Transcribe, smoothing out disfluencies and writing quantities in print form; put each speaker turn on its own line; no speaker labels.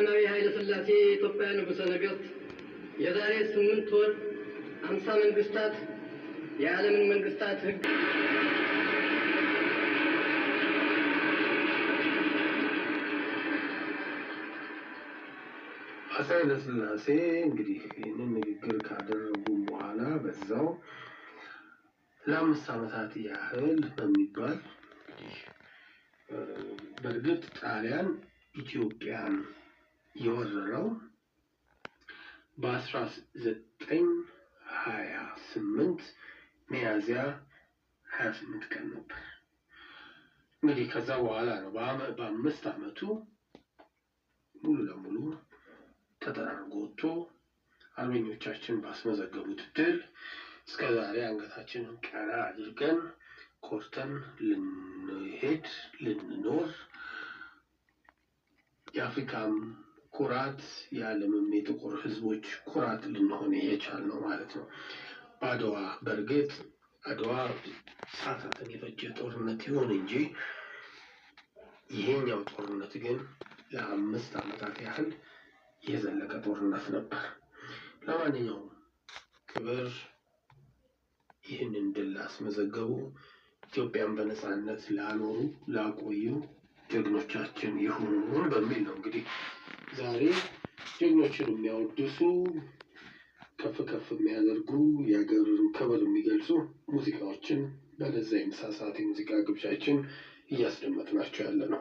ቀዳማዊ ኃይለ ሥላሴ የኢትዮጵያ ንጉሠ ነገሥት የዛሬ 8 ወር 50 መንግስታት የዓለምን መንግስታት ሕግ
አፄ ኃይለሥላሴ እንግዲህ ይህንን ንግግር ካደረጉ በኋላ በዛው ለ5 ዓመታት ያህል በሚባል እንግዲህ በእርግጥ ጣሊያን ኢትዮጵያን የወረረው በ1928 ሚያዝያ 28 ቀን ነበር። እንግዲህ ከዛ በኋላ ነው በ5 ዓመቱ ሙሉ ለሙሉ ተጠራርጎ ወጥቶ አርበኞቻችን ባስመዘገቡት ድል እስከ ዛሬ አንገታችንን ቀና አድርገን ኮርተን ልንሄድ ልንኖር የአፍሪካም ኩራት የዓለምም የጥቁር ሕዝቦች ኩራት ልንሆን የቻልነው ማለት ነው። በአድዋ በእርግጥ አድዋ ሰዓታትን የፈጀ ጦርነት ይሁን እንጂ ይሄኛው ጦርነት ግን ለ5 ዓመታት ያህል የዘለቀ ጦርነት ነበር። ለማንኛውም ክብር ይህንን ድል ላስመዘገቡ፣ ኢትዮጵያን በነፃነት ላኖሩ ላቆዩ ጀግኖቻችን ይሁን በሚል ነው እንግዲህ ዛሬ ጀግኖችን የሚያወድሱ፣ ከፍ ከፍ የሚያደርጉ፣ የሀገርን ክብር የሚገልጹ ሙዚቃዎችን በለዛ የምሳ ሰዓት የሙዚቃ ግብዣችን እያስደመጥናቸው ያለ ነው።